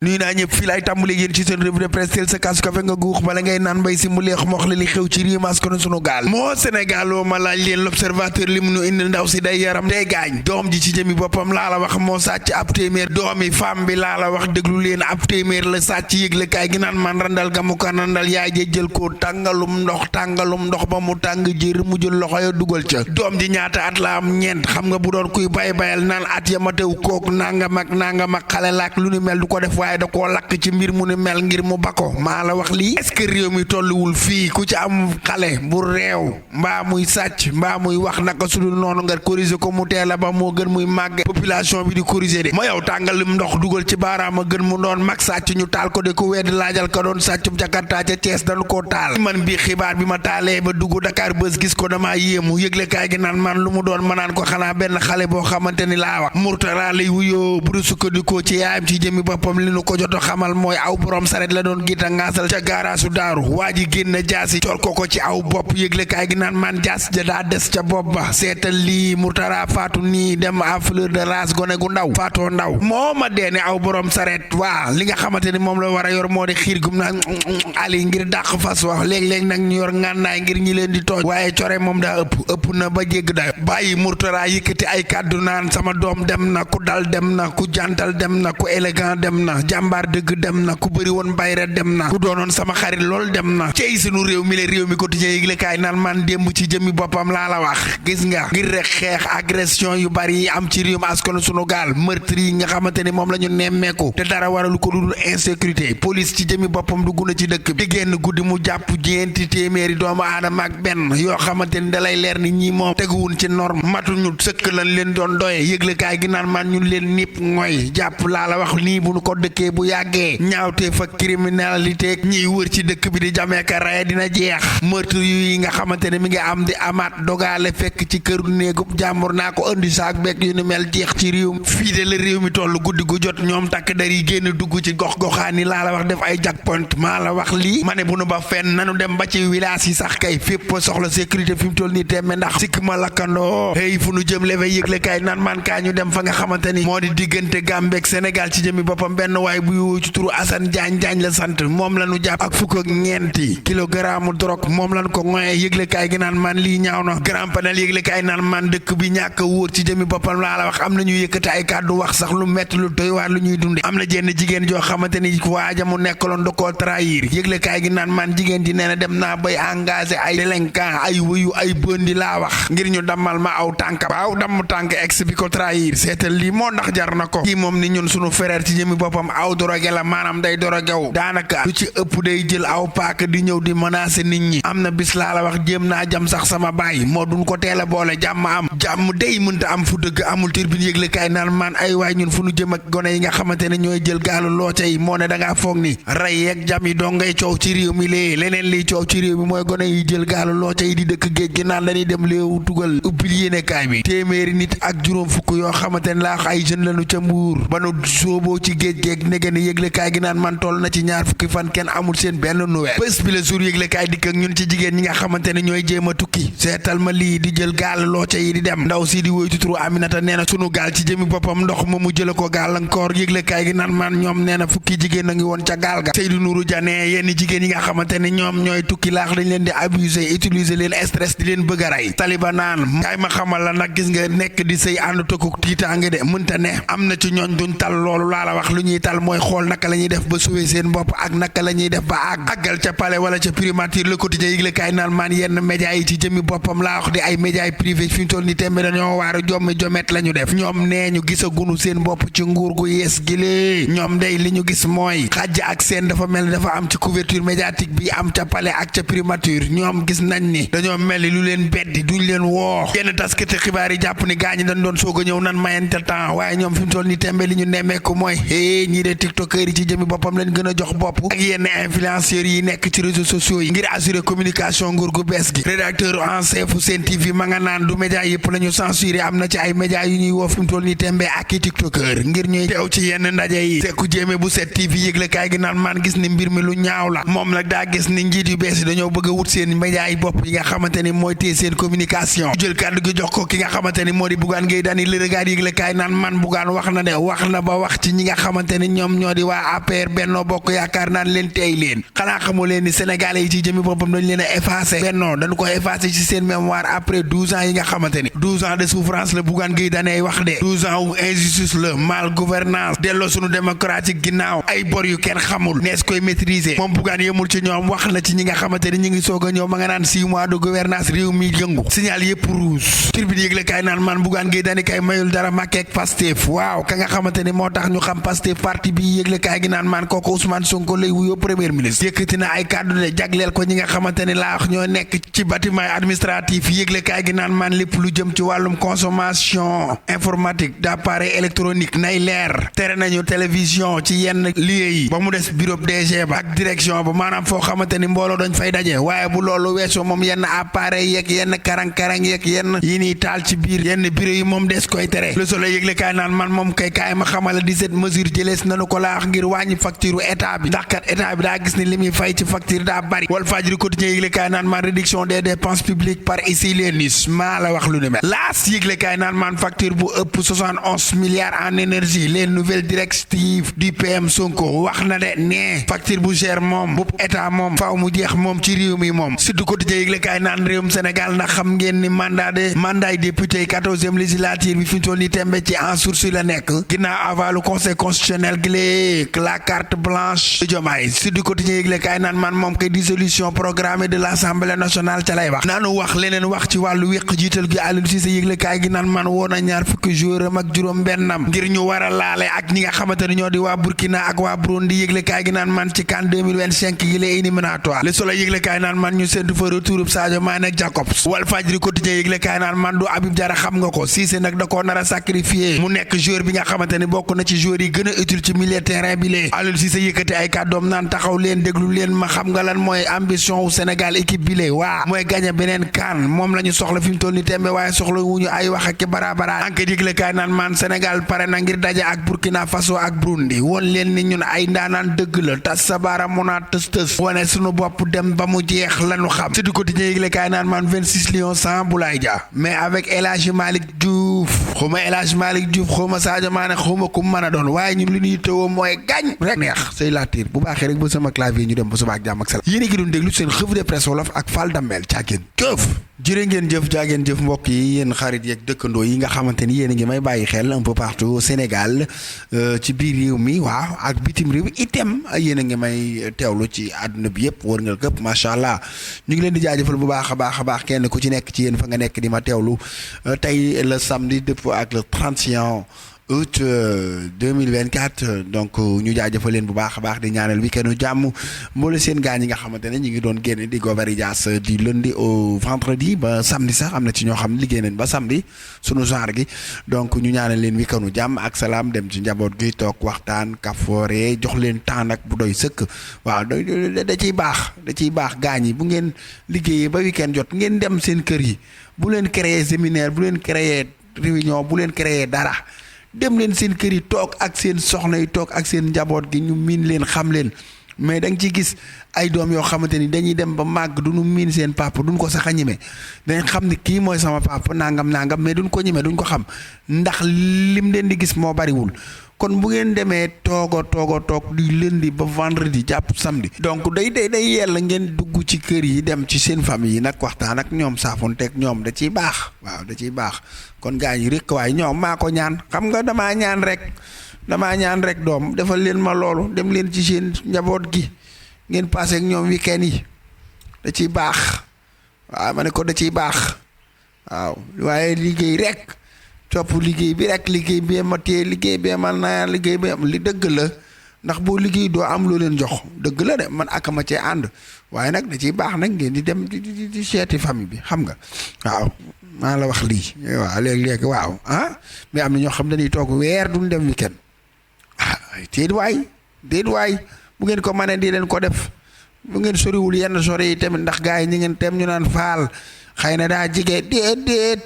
nuy naa ñëpp fii laay tàmbali yéen ci seen revue de presse teel sa kaasu kafe nga guux bala ngay naan mbay si mu leex moox la li xew ci réew mi askanu sunu gaal moo Sénégal woo ma laaj leen l'observateur li mu nu indi ndaw si day yaram day gaañ doom ji ci jëmi boppam laa la wax moo sàcc ab téeméer doomi femme bi laa la wax déglu leen ab téeméer la sàcc yëgle kaay gi naan man randal ga mu ko randal yaay ja jël ko tàngalum ndox ba mu tàng jër mu jël loxo ya dugal ca doom ji ñaata at la am ñeent xam nga bu doon kuy bayal naan at ya ma tew kook nangam ak xale laak lu ni mel du ko def da koo lakk ci mbir mu ni mel ngir mu bako maa la wax lii est-ce que réew mi tolluwul fii ku ci am xale bu réew mbaa muy sàcc mbaa muy wax naka sudul noonu nga corriger ko mu teel a ba moo gën muy màgge population bi di corriger de ma yow tàngalim ndox dugal ci baaraama gën mu doon mag sàcc ñu taal ko de ku wedd laajal ka doon sàccub Jakarta ca Thiès dañu koo taal man bii xibaar bi ma taalee ba dugg Dakar Buzz gis ko damaa yéemu yëgle kaay gi naan man lu mu doon ma naan ko xanaa benn xale boo xamante ni laa wax Murtala lay wuyoo bu sukkandikoo ci yaayam ci jëmi boppam ko joto xamal mooy aw borom saret la doon gita ngaasal ca gaaraasu daaru waa ji génn jaasi col ko ci aw bopp yëgle kaay gi naan man jaas ja daa des ca bopp ba seetal lii Murtala faatu nii dem à fleur de race gone gu ndaw faatoo ndaw moo ma deene aw borom saret waa li nga xamante ni moom la war a yor moo di xiir gum na ali ngir dàq fas wax léeg-léeg nag ñu yor ngànnaay ngir ñi leen di tooj waaye core moom daa ëpp na ba jégg dayo bàyyi Murtala yëkkati ay kàddu naan sama doom dem na ku dal dem na ku jantal dem na ku élégant dem na jàmbaar dëgg dem na ku bëri woon bayra dem na ku doonoon sama xarit lool dem na cey sunu réew mi la réew mi quotidien yëgle kaay naan man démb ci jëmmi boppam laa la wax gis nga ngir rek xeex agression yu bari yi am ci réew mi askanu sunu gaal meurtre yi nga xamante ni moom la ñu nemmeeku te dara waralu ko dul insécurité police ci jëmmi boppam dugg na ci dëkk bi génn guddi mu jàpp ñeenti téeméeri doomu aadama ak benn yoo xamante ni dalay leer ni ñi moom teguwun ci norme matuñu sëkk lañ leen doon doye yëgle kaay gi naan man ñun leen nipp ngoy jàpp laa la wax nii bu nu ko dëkkee bu yàggee ñaawtee fa criminalité ñiy wër ci dëkk bi di jameeka raye dina jeex meurtre yi nga xamante ne mi ngi am di amaat dogaale fekk ci këru néegub jàmbur naa ko indi saak bekk yu ni mel jeex ci réew mi fii de la réew mi toll guddi gu jot ñoom takk dar yi génn dugg ci gox-goxaan yi laa la wax def ay jackpoint maa la wax lii ma ne bu nu ba fenn nanu dem ba ci village yi sax kay fépp soxla sécurité fi mu toll nii temme ndax sikk ma lakkandoo hey fu nu jëm lefe yëgle kay naan man kaa ñu dem fa nga xamante ni moo di diggante Gambie ak Sénégal ci jëmi boppam benn waay bu yu ci turu Assane Diagne la sant moom la ñu jàpp ak fukk ak ñeenti kilogramme drogue moom lañ ko ngoyee yëglekaay gi naan man lii ñaaw na grand panel yëglekaay naan man dëkk bi ñàkk a wóor ci jëmi boppam laa la wax am na ñu yëkkati ay kàddu wax sax lu metti lu doy waar lu ñuy dunde am na jenn jigéen joo xamante ni waaja mu nekkaloon da koo trahir yëglekaay gi naan man jigéen ji nee na dem naa bay engagé ay délinquant ay wëyu ay bëndi laa wax ngir ñu dammal ma aw tànk waaw damm tànk ex bi ko trahir seetal lii moo ndax jar na ko kii moom ni ñun sunu frère ci jëmi boppam aw drogué la maanaam day drogué daanaka lu ci ëpp day jël aw paaka di ñëw di menacer nit ñi am na bis laa la wax jéem naa jam sax sama baay moo duñ ko teel a boole jàmm day mënta am fu dëgg amul turbine yëgle kaay naan man ay waay ñun fu nu jëm ak gone yi nga xamante ne ñooy jël gaalu looca yi moo ne da ngaa foog ni rey yeeg jam yi doo ngay coow ci réew mi leneen liy coow ci réew mi mooy gone yi jël gaalu looca yi di dëkk géej gi naan dañuy dem léewu tugal ubbil yéene kaay bi téeméeri nit ak juróom fukk yoo xamante ne laa wax ay jeune lañu ca Mbuur ba nu sooboo ci géej geeg nege ni yëgle kaay gi naan man toll na ci ñaar fukki fan kenn amul seen benn nouvelle bés bi la jour yëgle kaay dikk ak ñun ci jigéen ñi nga xamante ne ñooy jéem a tukki seetal ma lii di jël gaal looca yi di dem ndaw si di woy tuturu Aminata nee na sunu gaal ci jëmi boppam ndox ma mu jële ko gàllankoor yëgle kaay gi naan man ñoom nee na fukki jigéen a ngi woon ca gaal ga Seydou Nourou Diané yenn jigéen yi nga xamante ne ñoom ñooy tukki laax dañ leen di abuser utiliser leen stress di leen bëgg a rey taliba naan kaay ma xamal la nag gis nga nekk di sëy ànd tokkuk tiitaange de mënta ne am na ci ñooñ duñ tal loolu laa la wax lu ñuy tal mooy xool naka la ñuy def ba suwee seen bopp ak naka la ñuy def ba àggal ca palais wala ca primature le quotidien yëgle kaay naan maan yenn médias yi ci jëmi boppam laa wax di ay médias yi privé fi mu toll ni tembe dañoo waaru jomet la ñu def ñoom nee ñu gisagunu seen bopp ci nguur gu yees gi lee ñoom day li ñu gis mooy xàjj ak seen dafa mel ni dafa am ci couverture médiatique bi am ca palais ak ca primature ñoom gis nañ ni dañoo mel ni lu leen beddi duñ leen woo yenn taskati xibaar yi jàpp ni gaañi dañ doon soog a ñëw nan mayante temps waaye ñoom fi mu toll ni tembe li ñu nemmeeku mooy ñii de tiktokeur yi ci jëmi boppam leen gën a jox bopp ak yenn influenceurs yi nekk ci réseaux sociaux yi ngir assurer communication nguur gu bees gi rédacteur en chef Sen TV ma nga naan du média yëpp la ñu censuré am na ci ay média yu ñuy woo fi mu toll ni tembe ak i tiktokeur ngir ñuy teew ci yenn ndaje yi Seku Jéeme bu Set TV yëgle kaay gi naan man gis ni mbir mi lu ñaaw la moom nag daa gis ni njiit yu bees yi dañoo bëgg a wut seen média yi bopp yi nga xamante ni mooy téye seen communication jël kàddu gi jox ko ki nga xamante ni moo di Bougane Gueye Dany Le Regard yëgle kaay naan man Bougane wax na de wax na ba wax ci ñi nga xamante ni ñoom ñoo di waa APR Benno Bokk Yaakaar naan leen tey leen xanaa xamoo leen ni sénégalais yi ci jëmi boppam dañ leen a effacé Benno dañ ko effacé ci seen mémoire après 12 ans yi nga xamante ni 12 ans de souffrance la Bougane Gueye Dany wax de 12 ans wu injustice la mal gouvernance delloo sunu démocratique ginnaaw ay bor yu kenn xamul nees koy maîtriser moom Bougane yemul ci ñoom wax na ci ñi nga xamante ni ñi ngi soog a ñëw ma nga naan 6 mois de gouvernance réew mi yëngu signal yëpp rouge Tribune yëgle kaay naan man Bougane Gueye Dany kay mayul dara Macky ak Pastef waaw ka nga xamante ni moo tax ñu xam Pastef parti bi yëgle kaay gi naan man kooku Ousmane Sonko lay wuyoo premier ministre yëkkati na ay kàddu de jagleel ko ñi nga xamante ni laa wax ñoo nekk ci bâtiment administratif yëgle kaay gi naan man lépp lu jëm ci wàllum consommation informatique d'appareil électronique nay leer tere nañu télévision ci yenn lieu yi ba mu des bureau DG ba ak direction ba maanaam foo xamante ni mbooloo dañ fay daje waaye bu loolu weesoo moom yenn appareil yeeg yenn karang-karang yeeg yenn yi nii taal ci biir yenn bureau yi moom des koy tere Le Soleil yëgle kaay naan man moom kay kaay ma xamala 17 mesures jëlees nanu ko laa wax ngir wàññi facture état bi ndax kat état bi daa gis ni li muy fay ci facture daa bari Walfadjri quotidien yëgle kaay naan man réduction des dépenses publiques par ici les niches maa la wax lu ni mel laas yëgle kaay naan man facture bu ëpp 71 milliards en énergie les nouvelles directives du PM Sonko wax na de nee facture bu cher moom bu état moom faaw mu jeex moom ci réew mi moom surtout quotidien yëgle kaay naan réewum Sénégal ndax xam ngeen ni mandat député 14e législature bi fi ñu toll nii tembe ci en sursis la nekk ginnaaw avalu conseil constitutionnel gi la carte blanche de Diomaye surtout quotidien yëgle kaay naan man moom kay dissolution programmée de l'Assemblée nationale ca lay wax naanu wax leneen wax ci wàllu wéq jiital gi Aliou Cissé yëgle kaay gi naan man woon a ñaar fukki joueur am ak juróom bennam ngir ñu war a laale ak ñi nga xamante ne ñoo di waa Burkina ak waa Burundi yëgle kaay gi naan man ci CAN 2025 gi les éliminatoires Le Soleil yëgle kaay naan man ñu séntu fa retour Sadio Mané ak Jacobs Walfadjri quotidien yëgle kaay naan man du Habib Diarra xam nga ko Cissé nag da koo nar a sacrifié mu nekk joueur bi nga xamante ne bokk na ci joueur yi gën a utile ci milieu terrain bi lee Aliou Cissé yëkkati ay kàddoom naan taxaw leen déglu leen ma xam nga lan mooy ambition wu Sénégal équipe bi lee waa mooy gagné beneen CAN moom la ñu soxla fi mu toll ni tembe waaye soxla wuñu ay wax ak barabara enquête yëgle kaay naan man Sénégal pare na ngir daje ak Burkina Faso ak Burundi woon leen ni ñun ay ndaanaan dëgg la tas sa baara mun a tës wane suñu bopp dem ba mu jeex lañu xam si du quotidien yëgle kaay naan man 26 lions sans Boulaye Dia mais avec El Hadji Malick Diouf xawma El Hadji Malick Diouf xawma Sadio Mané xawma ku mën a doon waaye ñun li ñuy tëwoo mooy gañ rek neex say laatiir bu baaxee rek ba sama clavier ñu dem ba suba ak jàmm ak salaam yéen a ngi doon déglu seen revue de presse wolof ak Fall Damel caageen jëf jërë ngeen jëf jaageen jëf mbokk yi yéen xarit yeeg dëkkandoo yi nga xamante ni yéen a ngi may bàyyi xel un peu partout au Sénégal ci biir réew mi waaw ak bitim réew itam yéen a ngi may teewlu ci àdduna bi yëpp wër nga këpp macha allah ñu ngi leen di jaajëfal bu baax a baax kenn ku ci nekk ci yéen fa nga nekk di ma teewlu tey le samedi dëpp ak le 31 août 2024 donc ñu jaajëfal leen bu baax a baax di ñaanal week-end jàmm mboole seen gaa ñi nga xamante ne ñu ngi doon génne di Gobari Dias di lundi au vendredi ba samedi sax am na ci ñoo xam ne liggéey nañ ba samedi sunu genre gi donc ñu ñaanal leen week-end jàmm ak salaam dem ci njaboot gi toog waxtaan kafoore jox leen temps nag bu doy sëkk waaw da ciy baax gaa ñi bu ngeen liggéeyee ba week-end jot ngeen dem seen kër yi bu leen créer séminaire bu leen créer réunion bu leen créer dara dem leen seen kër yi toog ak seen soxna yi toog ak seen njaboot gi ñu miin leen xam leen mais da nga ciy gis ay doom yoo xamante ni dañuy dem ba màgg du ñu miin seen papa duñ ko sax a ñeme dañ xam ni kii mooy sama papa nangam mais duñ ko ñeme duñ ko xam ndax lim leen di gis moo bariwul kon bu ngeen demee toog di lundi ba vendredi jàpp samedi donc day yella ngeen dugg ci kër yi dem ci seen famille yi nag waxtaan ak ñoom saafonteeg ñoom da ciy baax waaw da ciy baax kon gaa ñi rek waaye ñoom maa ko ñaan xam nga damaa ñaan rek doom defal leen ma loolu dem leen ci seen njaboot gi ngeen passé ak ñoom week-end yi da ciy baax waaw ma ne ko da ciy baax waaw waaye liggéey rek topp liggéey bi rek liggéey bee ma téye liggéey bee ma naa liggéey bee li dëgg la ndax boo liggéey doo am loo leen jox dëgg la de man akama cee ànd waaye nag da ciy baax nag ngeen di dem di seeti famille bi xam nga waaw maa la wax lii waaw léegi waaw mais am na ñoo xam dañuy toog weer duñ dem weekend déet waay bu ngeen ko mënee di leen ko def bu ngeen soriwul yenn sori yi tamit ndax gars yi ñi ngeen tem ñu naan faal xëy na daa jige déet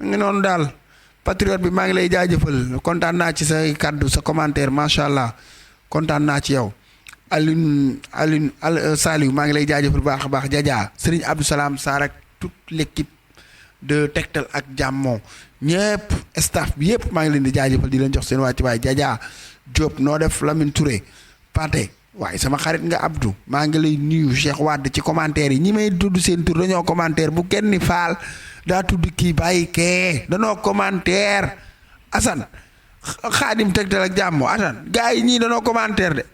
ngi noonu daal patriote bi maa ngi lay jaajëfal kontaan naa ci sa kàddu sa commentaire macha allah kontaan naa ci yow Alioune Saliou maa ngi lay jaajëfal bu baax a baax Jaja Serigne Abdou Salam Sarr ak toute l'équipe de Tektal ak Jàmmoo ñëpp staff bi yëpp maa ngi leen di jaajëfal di leen jox seen wàcc waay Jaja Diop noo def Lamine Touré Pathé waaye sama xarit nga Abdou maa ngi lay nuyu Cheikh Wade ci commentaire yi ñi may tudd seen tur dañoo commentaire bu kenn ni faal daa tudd kii bàyyi kee danoo commentaire Assane Xaadim Tegtal ak jàmm Assane gars yi ñii danoo commentaire de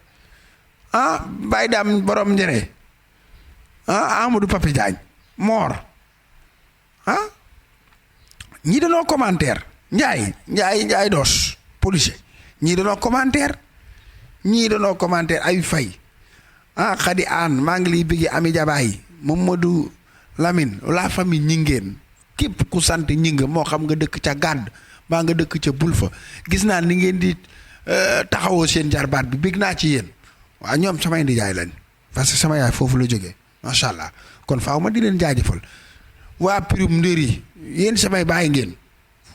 Baye Dame borom njëre Amadou Papi Diagne Mor ñii danoo commentaire Njaay doos policier ñii danoo commentaire ay fay Khady Anne maa ngi liy bëgg Ami Jabaay Mamadou Lamine la famille ñingeen képp ku sant ñinga moo xam nga dëkk ca gàdd maa nga dëkk ca bul fa gis naa ni ngeen di taxawoo seen jarbaat bi bég naa ci yéen waaw ñoom samay ndijaay lañ parce que sama yaay foofu la jógee macha allah kon faaw ma di leen jaajëfal waa pirum ndër yi yéen samay bàyyi ngeen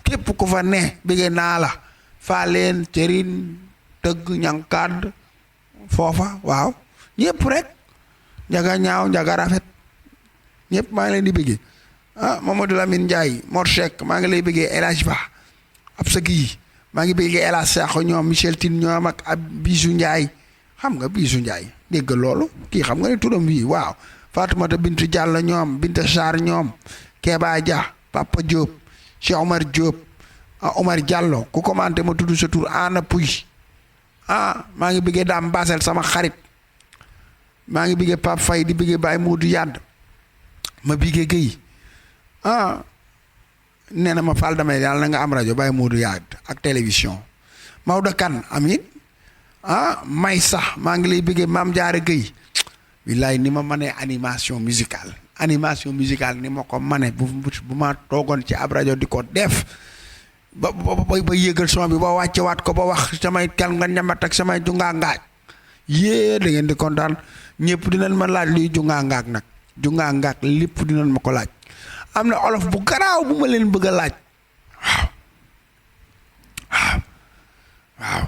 képp ku fa ne bëgg naa la faa leen cërin tëgg ñankaad foofa waaw ñëpp rek njaga ñaaw njaga rafet ñëpp maa ngi leen di bëggee Mamadou Lamine Ndiaye Mor Cheikh maa ngi lay bëggee El Hadj Ba ab sa kii maa ngi bëggee El Hadj Sakho ñoom Michel Tine ñoom ak ab Bijou Ndiaye xam nga Bijou Ndiaye dégg loolu kii xam nga ne turam bii waaw Fatoumata Bintu Diallo ñoom Binta Sarr ñoom Keba Dia Papa Diop Cheikh Omar Diop Omar Diallo ku commenté ma tudd sa tur Ana Pouy maa ngi bëggee Dame Basel sama xarit maa ngi bëggee Pape Faye di bëggee Baye Modou Yadd ma bëggee Guèye nee na ma Fall damay yàlla na nga am rajo Baye Modou Yadd ak télévision Maodo Kane amin may sax maa ngi lay bëggee Mame Diarra Guèye wilaay ni ma mënee animation musicale ni ma ko mënee bu ma toogoon ci ab rajo di ko def ba yëgal son bi ba wàcce waat ko ba wax samay kel nga ñamat ak samay jungaa ngaaj yée da ngeen di kontaan ñëpp dinañ ma laaj luy jungaa ngaak lépp dinañ ma ko laaj am na olof bu garaaw bu ma leen bëgg a laaj waaw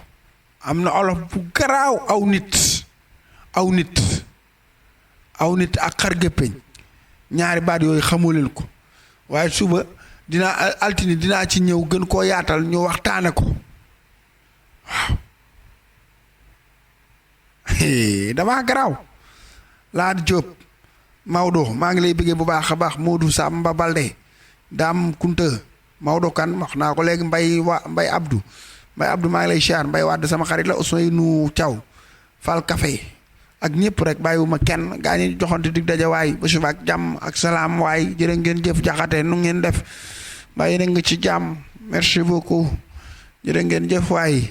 am na olof bu garaaw aw nit ak xar géppeñ ñaari baat yooyu xamoo leen ko waaye suba altine dinaa ci ñëw gën koo yaatal ñu waxtaane ko waaw damaa garaaw Laat Diop Maodo maa ngi lay bëggee bu baax a baax Modou Samba Balde Dame Kunta Maodo Kane wax naa ko léegi Mbay Abdou maa ngi lay siyaar Mbay Wade sama xarit la Ousseynou Thiaw Fall Café ak ñëpp rek bàyyiwuma kenn gaa ñi joxante dig daje waay ba suba ak jàmm ak salaam waay jërë ngeen jëf jaxate nu ngeen def bàyyi na nga ci jàmm merci beaucoup jërë ngeen jëf waay